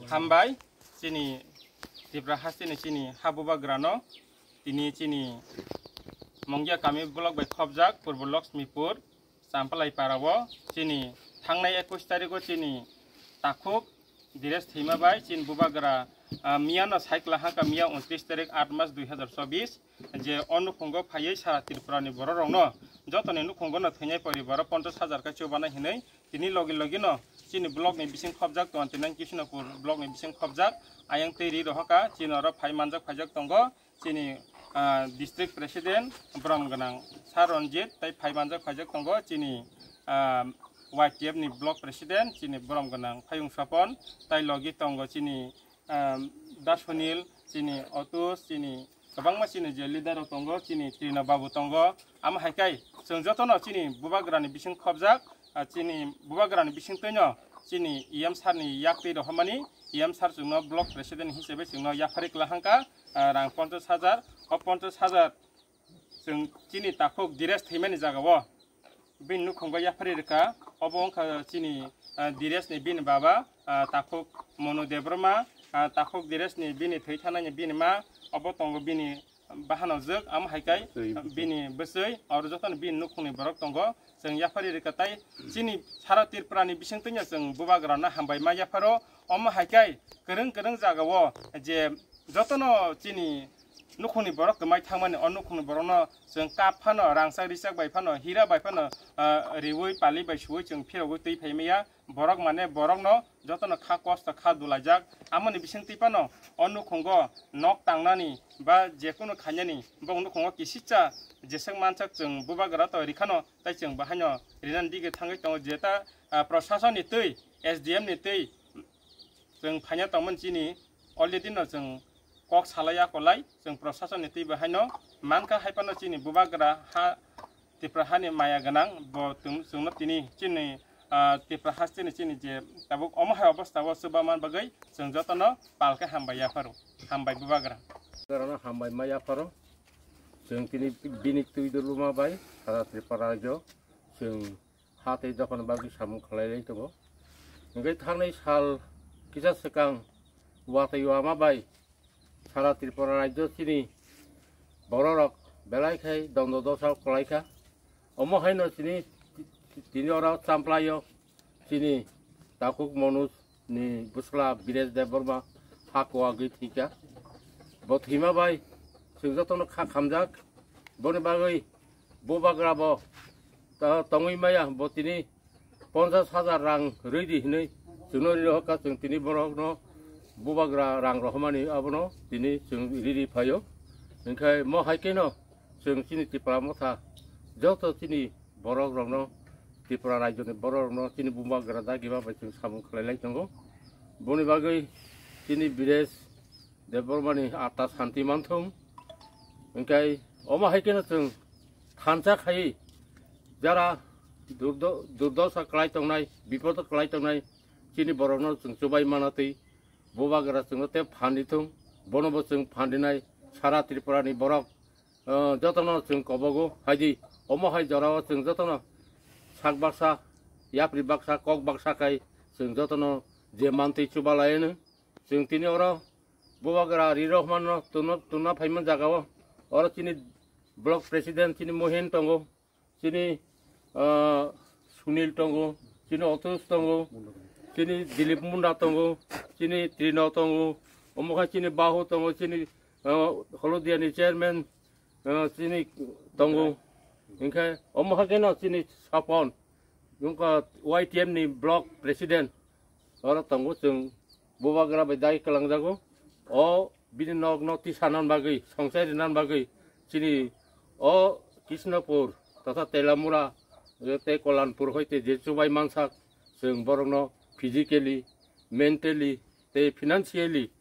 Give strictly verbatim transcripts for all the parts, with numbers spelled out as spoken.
Hambai, chini Tripura hasteni chini ha bubagrano, tini chini Mongya kami block bai khobjak Purbo Lakshmipur, Champalai parao chini thangnai ekush tarigo chini takhuk Dires thwima bai chini bubagra, ah, miyano cycle haka miya untris tarik aat mas dui hazar chobis je o nukhungo phaiwi sara Tripura ni borok rokno jotoni nukhungo no thwinai poribar o ponchas hajar khe chubanai hinwi tini logi logi no chini block ni bising khobjak twenty nine Kishnapur block ni bising khobjak ayang tei ri rohoka chini oro phai manjak phaijak tongo. Chini, ah, district president borom gwnang Sir Ranjit tei phai manjak phaijak tongo chini, ah, Y T F ni block president chini borom gwnang Phayung Sopon tei logi tongo chini, ah, Da Sunil, chini Otus, chini kwbangma chini je leader rok tongo chini Trino Babu tongo. Amo hai khe chwng jotono chini bubagrani bising khobjak, ah, chini bubagrani bising twino chini E M sir ni yak twi rohormani, E M sir chwngno block president hisabe chwngno yaphari kwlahangkha, ah, rang ponchas hajar, o ponchas hajar chwng chini takhuk Dires thwimani jagao bini nukhungo yaphari rwkha, obo wngkha chini, ah, Dires ni bini baba, ah, takhuk Monu Debbarma, ah, takhuk Dires ni bini thwi thanani bini ma, obo tongo bini bahano jwk, amo hai khe bini bwswi, oro jotono bini nukhungni borok tongo, chwng yaphari rwkha tei chini sara Tripura ni bising twino chwng bubagrano hambai ma yapharo, omo hai khe kwrwng kwrwng jagao je jotono chini nukhungni borok kwmai thangmani, o nukhungni borokno chwng kap phano, rangchak richak bai phano, hira bai phano, ah, riwi pali bai suwi chwng phirogwi twi phai maya. Borok mane borokno jotono kha kosto kha dulaijak. Amoni bising twi phano o nukhungo nok tangnani ba jekunu khainani bo nukhungo kisisa jeswk mansak chwng bubagra to rikhano tai chwng bahaino rinani dige thangwi tongo jeta, ah, proshasonni twi S D M ni twi chwng phaina tongmani chini already no chwng kok salai akolai chwng proshasonni twi bahaino mankha hai phano chini bubagra ha Tripura hani maya gwnang bo chwng-, chwngno tini chini, ah, Tripura hasteni chini je tabuk omo hai obostao chuba man bagwi chwng jotono palkhe hambai yapharo, hambai bubagra. Bubagrano hambai ma yapharo, chwng tini bini twi duluma bai sara Tripura rajyo chwng ha tei dophani bagwi samung khlai lai tongo. Hwnkhe thangnai sal kisa swkang watwi wama bai sara Tripura rajyo chini bororok belai khai dondo dosa kwlai kha. Omo haino chini tini oro Champlaio chini takhuk Manoj ni bwsla Biresh Debbarma ha kuwagwi thwikha. Bo thwima bai chwng jotono kha khamjak. Boni bagwi bubagra bo ta-, tongwi maya, bo tini ponchas hajar rang rwi di hinwi chwngno ri rohorkha, chwng tini borokno bubagra rang rohormani abono tini chwng ri ri phaio. Hinkhe mo hai kheno chwng chini Tipra Motha joto chini borok rokno, Tripura rajyoni borok rokno chini bubagra dagi ma bai chwng samung khlai lai tongo. Boni bagwi chini Biresh Debbarmani atma santi manthung. Hinkhe omo hai kheno chwng thansa khai jara durdo-, durdosa kwlai tongnai, bipodo kwlai tongnai chini borokno chwng chubai mana twi bubagra chwngno tei phan rithung, bono bo chwng phan rinai sara Tripura ni borok, ah, jotono chwng kobogo haidi omo hai jorao chwng jotono sak baksa, yapri baksa, kok baksa khai chwng jotono je mantwi chuba laiyano. Chwng tini oro bubagra Ri Rohman no tunna, tunna phaima jagao oro chini block president chini Mohin tongo, chini, ah, Sunil tongo, chini Otus tongo, chini Dilip Munda tongo, chini Trino tongo, omo khe chini Bahu tongo, chini, ah, Holodia ni chairman, ah, chini tongo. Hinkhe omo khe no chini Sapon, wngkha Y T M ni block president. Oro tongo chwng bubagra bai dagi kwlangjago. O bini nokno tisa nan bagwi, songchai rinan bagwi chini o Krishnapur totha Telamura tei Kolanpur hoite je chubai mansak, chwng borokno physically, mentally tei financially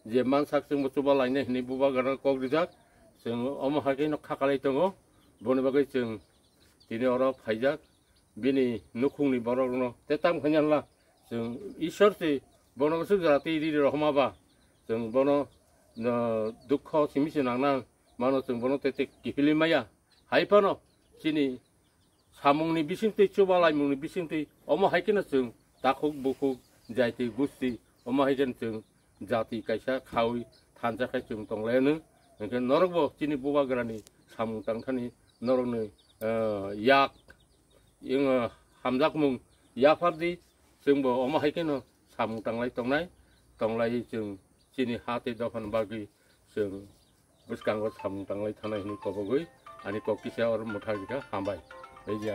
je mansak chwngbo chuba lainai hinwi bubagrano kok rijak. Chwng omo hai kheno kha kalai tongo, boni bagwi chwng tini oro phaijak. Bini nukhungni borok rokno tei tamo khaina hwnla chwng Ishwar se bono swk jora twi riri rohorma ba chwng bono no, dukho simi se nangnang mano chwng bono tei tei kiphilwi maya. Hai phano chini samungni bisingtwi, chubalaimungni bisingtwi, omo hai kheno chwng takhuk bukhuk, jaiti gusti, omo hai kheno chwng jati kaisa khaui thansa khai chwng tonglaino. Hwnkhe norokbo chini bubagrani samung tangthani norokni, eh, yak, ing, eh, hamjakmung yaphardi, chwngbo omo hai kheno samung tanglai tongnai, tonglai chwng chini ha tei dophani bagwi chwng bwskango samung tanglai thanai hwnwi kobogwi ani kok kisa oro mwthagwi kha, hambai. Tei je